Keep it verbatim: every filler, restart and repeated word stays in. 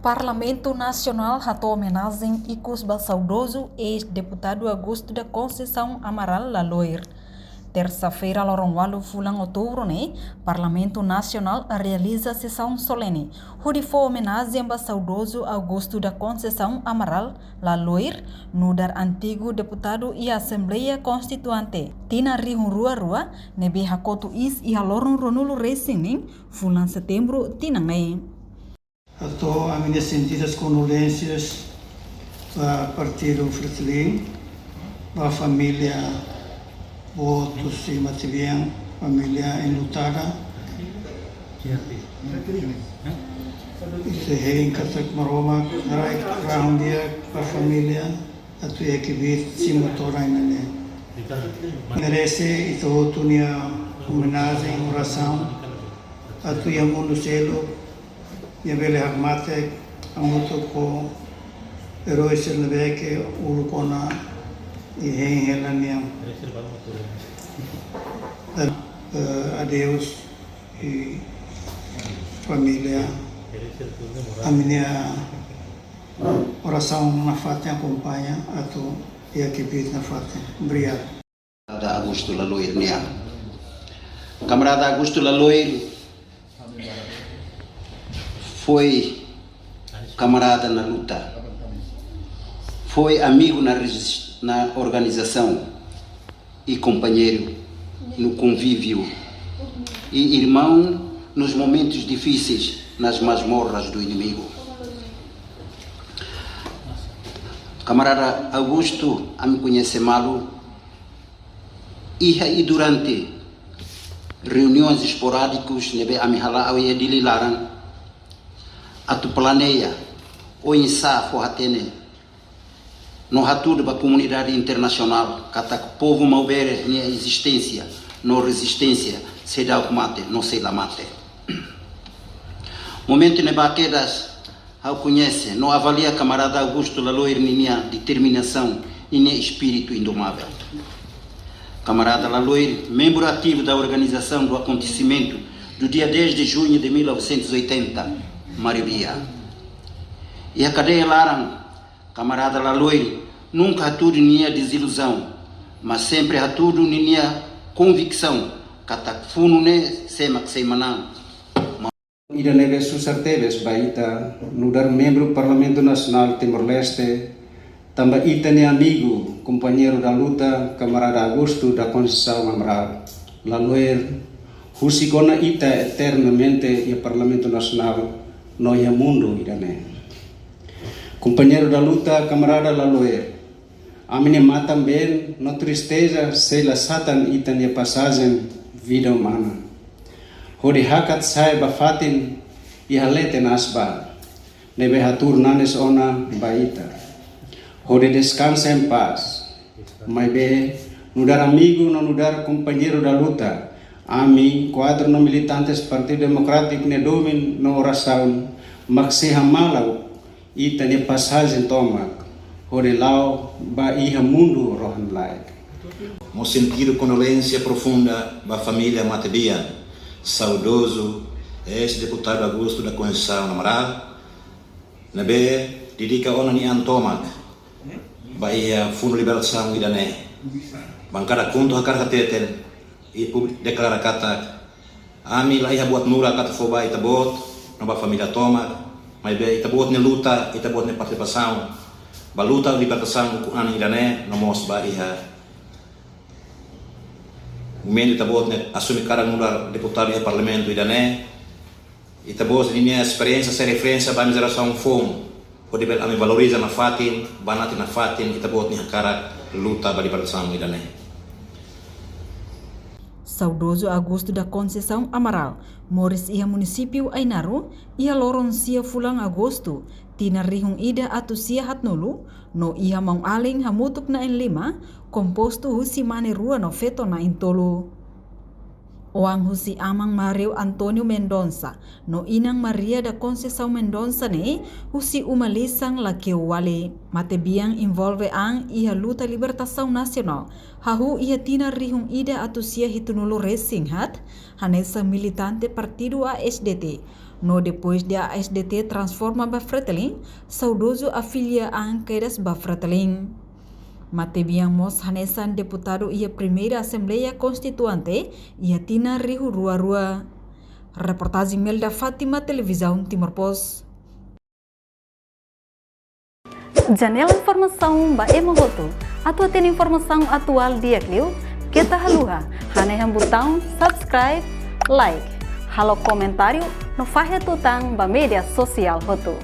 Parlamentu Nasionál hato'o omenajen ikus ba saudozu eis-deputadu Augusto da Conceição Amaral Laloir. Tersa-feira, loron ualu fulan Outubru ne'e, Parlamentu Nasionál realiza sesaun solene hodi fó omenajen ba saudozu Augusto da Conceição Amaral Laloir, nu'udar antigu deputadu iha Asembleia Konstituinte tinan rihun rua rua, ne'ebé hakotu iis iha loron ruanulu resin neen fulan Setembru tinan ne'e. Hato'o ami-nia sentidas kondoleensias ba Partidu Fretilin, ba família boot husi matebian, família enlutada. Ita hein katak Maromak haraik rahun-di'ak ba família atu iha kbiit simu todan ida-ne'e. Merese ita hotu nia omenajen, orasaun, atu iha mundu seluk nia bele hakmatek hamutuk ho erói sira ne'ebé ke uluk ona hein hela nia. Dan, eh, adeus i família. Ami-nia orasaun nafatin akompaña atu iha kbiit nafatin. Obrigadu. Kamarada Augusto Laloir nian. Kamarada Augusto Laloir foi kamarada na luta, foi amigo na regis-, na organização e companheiro no convívio, e irmão nos momentos difíceis, nas masmorras do inimigo. Kamarada Augusto, ami koñese malu iha i durante reuniões esporádicas ne'ebé ami hala'o iha Dili laran, atu planeia oinsá fó hatene no hatudu ba komunidade internasionál katak povu Maubere nia ezisténsia no rezisténsia seidauk mate no sei la mate. Momentu ne'ebá kedas ha'u koñese no avalia kamarada Augusto Laloir ninia determinasaun, ninia espíritu indomável. Kamarada Laloir, membro ativo da organização do acontecimento do dia dez de junho de mil novecentos e oitenta, Marabia. Iha kadeia laran, kamarada Laloir nunka hatudu ninia deziluzaun, mas sempre hatudu ninia konviksaun katak funu ne'e sé mak sei manán. Ida ne'ebé susar tebes ba ita nu'udar membru Parlamentu Nasionál Timor-Leste, tanba ita-nia amigu, kompañeiru da luta, kamarada Augusto da Conceição Amaral Laloir, husik ona ita eternamente iha Parlamentu Nasionál no iha mundu ida-ne'e. Kompañeiru da luta, kamarada Laloir, ami-nia matan-been no tristeza sei la satan ita-nia pasajen vida umana. Hodi hakat sa'e ba fatin iha leten aas ba, ne'ebé hatuur nanis ona ba ita. Hodi deskansa em paz. Maibé, nu'udar amigu no nu'udar kompañeiru da luta, ami, kuadru no militantes Partidu Demokrátiku nia domin no orasaun, mak sei hamala ita-nia pasajen tomak, hodi la'o ba iha mundu rohan-laek. Mós sentidu kondolénsia profunda ba família matebian saudozu eis-deputadu Augusto da Conceição Amaral, ne'ebé dedika ona nia an tomak ba iha Fundu Libertasaun ida-ne'e. Bankada KHUNTO hakarak hateten i públiku deklara katak ami la iha buat nurak atu fó ba ita-boot no ba família tomak, maibé ita-boot nia luta, ita-boot nia partisipasaun ba luta libertasaun ukun-an ida-ne'e no mós ba iha momentu ita-boot ne'e asume karan nu'udar deputadu iha Parlamentu ida-ne'e, ita-boot ninia esperiénsia sai referénsia ba ami jerasaun foun, hodi bele ami valoriza nafatin, banati nafatin ita-boot nia hakarak luta ba libertasaun ida-ne'e. Saudozu Augusto da Conceição Amaral moris iha munisípiu Ainaro iha loron sia fulan Agostu, tinan rihun ida atus sia haatnulu, no iha maun-alin hamutuk na'in-lima, kompostu husi mane rua no feto na'in-tolu. Oan husi aman Mário António Mendonça no inan Maria da Conceição Mendonça ne'e husi uma lisan Lakeu Wali. Matebian envolve an iha luta libertasaun nasionál hahú iha tinan rihun ida atus sia hitunulu resin haat, hanesan militante partidu A S D T, No depois de A S D T transforma ba Fretilin, saudozu afilia an kedas ba Fretilin. Matebian mós hanesan deputadu iha primeira Assembleia Konstituinte iha tinan rihun rua rua. Reportajen Melda Fátima, Televizaun Timor Post. Janela informasaun ba ema hotu. Atu hatene informasaun atuál di'ak liu, keta haluha hanehan butaun subscribe, like, halo komentáriu no fahe tutan ba média sosiál hotu.